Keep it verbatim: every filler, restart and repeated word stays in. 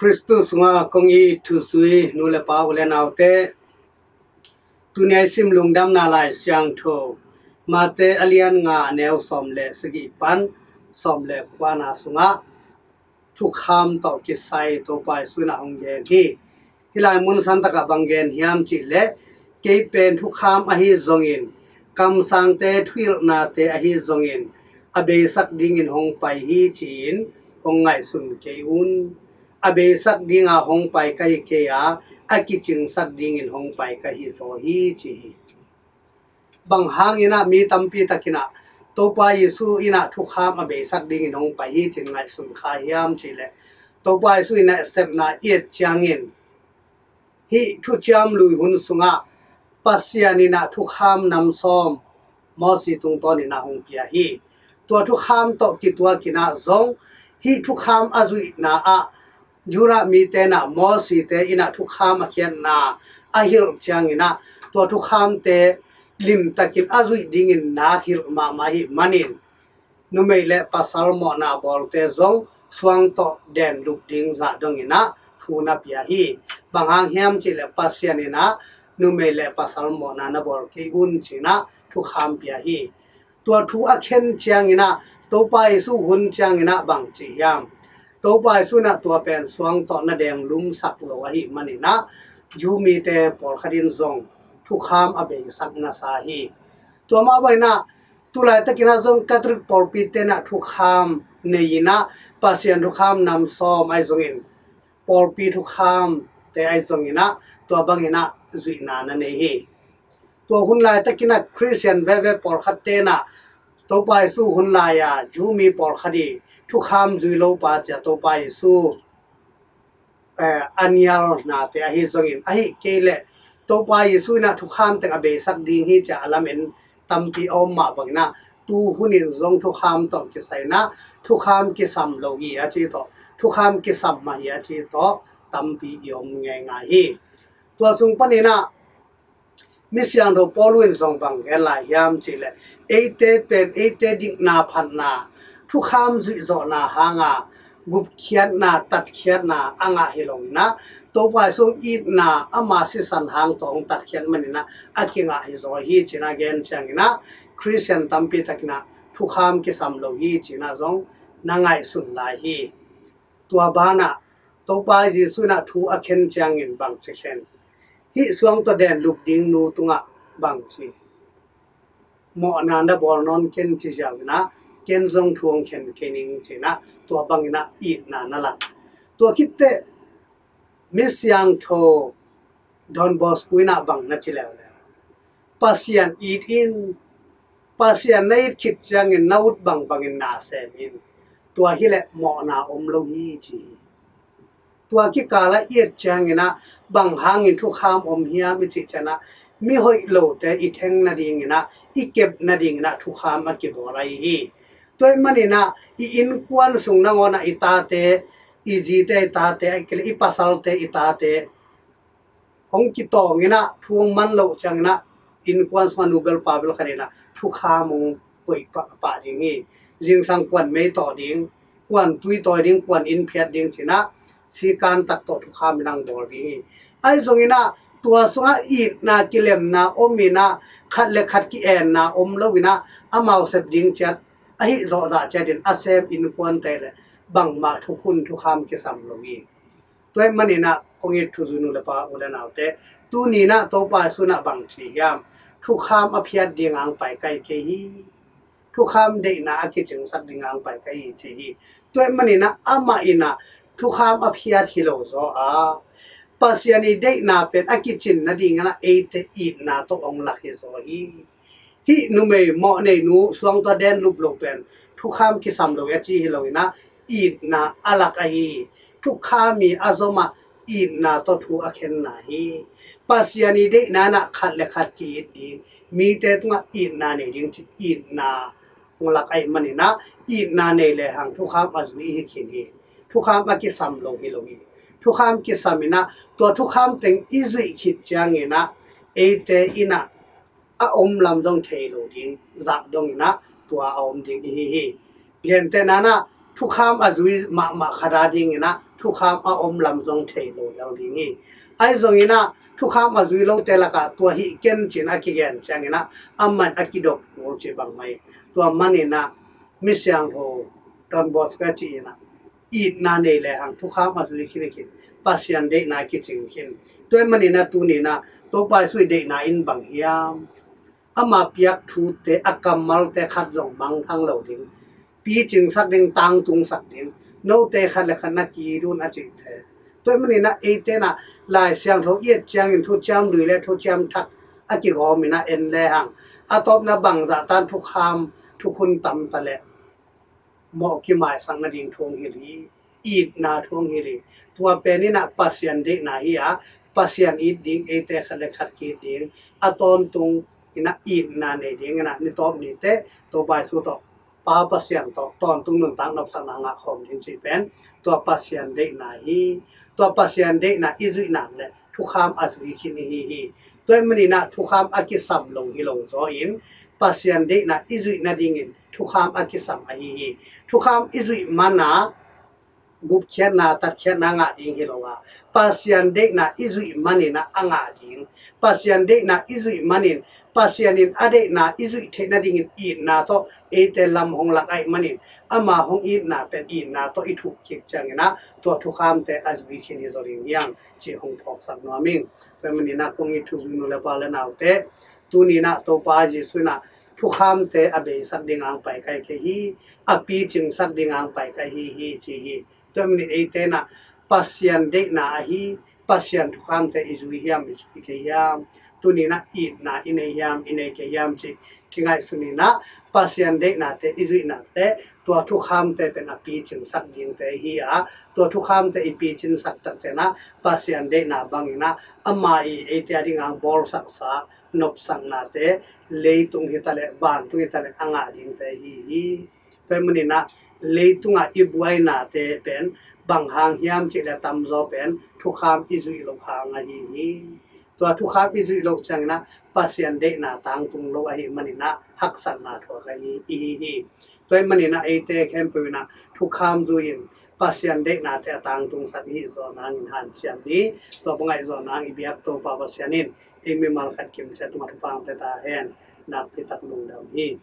Khristu sungah kong it thuzui nu le pa, u le naute, tuni a i sim Lungdamna Lai Siangtho Mate a lian nga, a neu sawm le sagih pan sawm le kuana sungah thukham tawh kisai Topa Jesu in ah hong gen hi. Hih lai mun santakah bang gen hiam cih leh, kei pen thukham ahi zongin, kamsangte thuhilhnate ahi zongin, a beisak dingin hong pai hi ci-in hong ngaihsun kei un. A beisak dinga hong pai ka hi kei a, a kicingsak dingin hong pai ka hi zaw hi ci hi. Bang hangin ah mi tampi takin ah Topa Jesu in ah thukham a beisak dingin hong pai hi ci-in ngaihsun kha hiam cih leh, Topa Jesu in ah sepna i et ciangin, hih thuciam lui hun sungah Pasian in ah thukham nam sawm Mosi tungtawn in ah hong pia hi. Tua thukham tawh kituak in ah zong hih thukham a zuihna ah Judah mite in ah Mosite in ah thukham a khiatna a hilh ciangin ah, tua thukhamte limtakin a zuih dingin nak hilh mahmah ahih manin, numei le pasal mawhna bawlte zong suang tawh den lup ding zah dongin ah thu na pia hi. Bang hang hiam cih leh, Pasian in ah numei le pasal mawhna na bawl kei un ci-in ah thukham pia hi. Tua thu a khen ciangin ah, Topa Jesu hun ciangin ah bang ci hiam? Topa Jesu in ah tua pen suang tawh na deng lumsak lo ahih manin ah, Jew mite pawlkhat in zong thukham a beisak na sa hi. Tua mah bangin ah, tu laitakin ah zong Catholic pawlpite in ah thukham nei in ah, Pasian thukham nam sawm ahi zongin, pawlpi thukhamte ahi zongin ah, tua bangin ah zuihna na nei hi. Tua hun laitakin ah Khristian veve pawlkhatte in ah, Topa Jesu hun lai-a Jew mi pawlkhat i thukham zui lopa ci-a Topa Jesu, eh, a nialnate ahi zongin, ahih kei leh Topa Jesu in ah thukham teng a beisak ding hi ci-a a lamen tampi a om mah bangin ah, tu hunin zong thukham tawh kisai in ah thukham kisam lo hi a ci tawh, thukham kisam mah hi a ci tawh tampi i om ngeingai hi. Tua sung panin ah, mi siangtho Paul in zong bang gen lai hiam cih leh, eite pen eite dikna phatna, thukham zuihzawhna hanga gupkhiatna, tatkhiatna a ngah hi lo in ah, Topa Jesu itna ama sisan hang tawh hong tatkhiat manin ah a kingah hi zaw hi ci-in ah gen ciangin ah, Khristian tampi takin ah thukham kisam lo hi ci-in ah zong na ngaihsun lai hi. Tua banah Topa Jesu in ah thu a khen ciangin bang ci khen? Hih suang tawh den lup ding nu tungah bang ci? Mawhna na bawl nawn ken ci ziau in ah, ken zong thu hong khen kei ning ci-in ah, tua bangin ah itna na lak. Tua khit teh mi siangtho Don Bosco in ah bang na ci leuleu? Pasian it in, Pasian na it khit ciangin na ut bangbangin na sem in. Tua hi leh mawhna om lo hi ci hi. Tua kikal ah i et ciangin ah, bang hangin thukham om hiam i cih ciangin ah, mi hoih lote i theng nadingin ah, i kep nadingin ah thukham a kibawl ahi hi. Tua ahih manin ah i innkuan sung nangawn ah i tate, i zite i tate, ahih kei leh i pasalte i tate hong kitawng in ah, thu hong man loh ciangin ah, innkuan sungah nu bel pa bel khat in ah thukham hong koih pah, pah ding hi. Zingsang kuan mei tawh ding, kuan tui tawi ding, kuan inn phiat ding ci-in ah, sikan tak tawh thukham in ah hong bawl ding hi. Ahi zongin ah, tua sungah itna kilemna om in ah, khat le khat ki-enna om lo in ah, amau sep ding ciat, ahi zawh zah ciatin a sem innkuante leh bangmah thukhun thukham kisam lo hi. Tua ahih manin ah kong it thuzui nu le pa, u le naute, tuni in ah Topa Jesu in ah bang ci hiam? Thukham a phiat dinga hong pai ka hi kei hi. Thukham deihna a kicingsak dinga hong pai ka hi ci hi. Tua ahih manin ah amah in ah thukham a phiat hi lo zaw a, Pasian i deihna pen a kicin nadingin ah eite itna tawh hong lak hi zaw hi. Hih numei mawhnei nu suang tawh den lup lo pen thukham kisam lo hi a ci hi lo in ah, itna a lak ahi hi. Thukham i a zom ah itna tawh thu a khenna hi. Pasian i deihna in ah khat le khat ki-it ding, mite tungah itna nei ding ci itna hong lak ahih manin ah, itna nei lehang thukham a zui i hi khin hi. Thukham a kisam lo hi lo hi. Thukham kisam in ah, tua thukham teng i zuih khit ciangin ah, eite in ah a om lam zong thei lo ding zah dongin ah tua a om ding i hi hi. Gentehna in ah, thukham a zui mahmah khat a dingin ah thukham a om lam zong thei lo lel ding hi. Ahi zongin ah thukham a zui lote lakah tua hih ken cin a kigen ciangin ah amah a kidop kul ci bangmah hi. Tua manin ah mi siangtho Don Bosco a ci in ah itna nei lehang thukham a zui khin hi khin, Pasian deihna kicing khin. Tua manin ah tuni in ah Topa Jesu i deihna in bang hiam? Ama piak thute, a kammalte khat zong mangthang lo ding, picingsak ding, tangtungsak ding, note khat le khat na kidun a cihte. Tua manin ah eite in ah Lai Siangtho i et ciangin thuciam lui le thuciam thak a kigawm in ah en lehang a tawpna bangzah tan thukham thukhun tamta le mawh kimaisak nading thu hong hilh hi, itna thu hong hilh hi. Tua pen in ah Pasian deihna hi a, Pasian it ding, eite khat le khat ki-it ding, a tawntung in ah itna nei ding in ah ni tawp ni teh Topa Jesu tawh, Pa Pasian tawh tawntung nuntak nopsakna ngah khawm ding cih pen tua Pasian deihna hi. Tua Pasian deihna i zuih nak le thukham a zui khin i hi hi. Tua manin ah thukham a kisam lo hi lo zaw in Pasian deihna i zuih nadingin thukham a kisam ahi hi. Thukham i zuih man ah gupkhiatna, tatkhiatna ngah ding hi lo a, Pasian deihna i zuih manin ah a ngah ding, Pasian deihna i zuih manin Pasian in a deihna i zuih theih nadingin itna tawh eite lam hong lak ahih manin ama hong itna pen itna tawh i thuh kik ciangin ah tua thukhamte a zui khin hi zaw ding hi hang cih hong phawksak nuam ing. Tua manin ah kong it thuzui nu le pa le naute, tuni in ah Topa Jesu in ah thukhamte a beisak ding hong pai kei hi, a picingsak ding hong pai kei hi hi ci hi. Tua manin eite in ah Pasian deihna ahi Pasian thukhamte i zui hiam, i zui kei hiam? Tuni in ah itna i nei hiam, i nei kei hiam cih kingaihsun in ah Pasian deihnate i zuih nak le tua thukhamte pen a picingsak dingte hi a, tua thukhamte i picingsak tak ciangin ah Pasian deihna bangin ah ama i eite a ding hong bawlsaksa nopsaknate leitung hi ta le vantung hi ta le a ngah dingte hi hi. Tua manin ah leitungah i buainate pen bang hang hiam cih le tamzaw pen thukham i zuih loh hang ahi hi. Tua thukham i zuih loh ciangin ah Pasian deihna tangtung lo ahih manin ah haksatna thuak ahi i hi hi. Tua manin ah eite khempeuh in ah thukham zui in Pasian deihnate a tangtungsak i hih zawh nangin hanciam ni. Tua bang ngaih zawh nang i biak Topa Pasian in ei mimal khat kim ciat tungah thupha hong pia ta hen. Nakpi tak lungdam hi.